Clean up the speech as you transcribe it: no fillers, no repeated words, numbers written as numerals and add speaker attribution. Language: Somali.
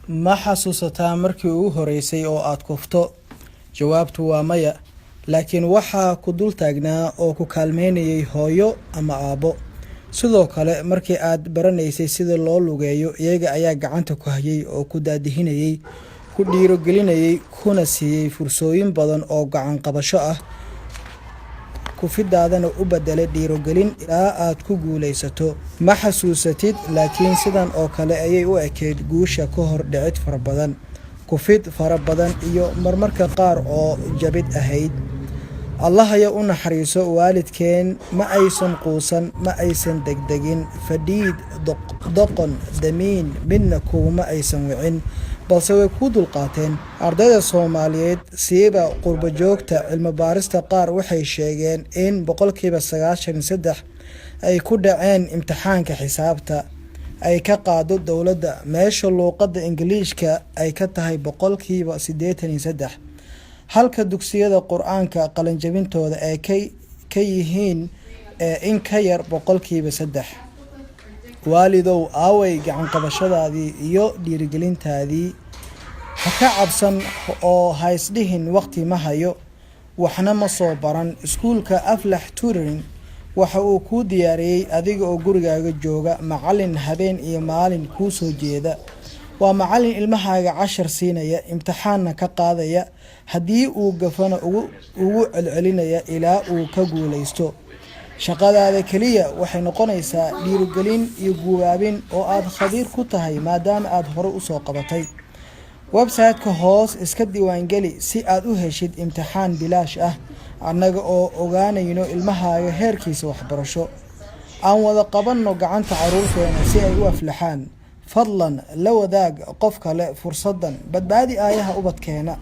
Speaker 1: Ma xasuusataa markii ugu horeysay oo aad kufto? Jawaabtu waa maya, laakiin waxaa ku dul taagnaa oo ku kaalmeynayay hooyo ama aabbo. Sidoo kale, markii aad baranaysay sida loo lugeeyo, iyaga ayaa gacanta ku hayay oo ku daadihinayay, ku dhiirogelinayay, kuna siiyay fursooyin badan oo gacan qabasho ah, kufidaadana u beddelay dhiirogelin ilaa aad ku guulaysato. Ma xasuusatid, laakiin sidan oo kale ayay u ekeyd guusha ka hor dhicid fara badan, kufid fara badan iyo marmarka qaar oo jabid ahayd. Allahaya u naxariiso waalidkeen, ma aysan quusan, ma aysan degdegin, fadhiid, doqon, damiin midna kuguma aysan wicin, balse way kuu dulqaateen. Ardayda Soomaaliyeed, siiba qurbo joogta, cilmi baarista qaar waxay sheegeen in 93% ay ku dhaceen imtixaanka xisaabta ay ka qaado dowladda, meesha luuqadda Ingiliishka ay ka tahay 83%, halka dugsiyada Qur-aanka qalinjabintooda ay ka yihiin in ka yar 3%. Waalidow, aaway gacan qabashadaadii iyo dhiirigelintaadii? Ha ka cabsan oo ha isdhihin waqti ma hayo, waxna ma soo baran. Iskuulka Aflax Tutoring waxa uu kuu diyaariyey adiga oo gurigaaga jooga macalin habeen iyo maalin kuu soo jeeda. Waa macalin ilmahaaga cashar siinaya, imtixaanna ka qaadaya, haddii uu gafana ugu celcelinaya ilaa uu ka guuleysto. Shaqadaada keliya waxay noqonaysaa dhiirigelin iyo guubaabin oo aad khabiir ku tahay maadaama aad hore usoo qabatay. Website-ka hoos iska diiwaangeli si aad u heshid imtixaan bilaash ah, annaga oo ogaanayno ilmahaaga heerkiisa waxbarasho. Aan wada qabanno gacanta caruurteena si ay u aflaxaan. Fadlan la wadaag qof kale fursaddan. Badbaadi aayaha ubadkeena.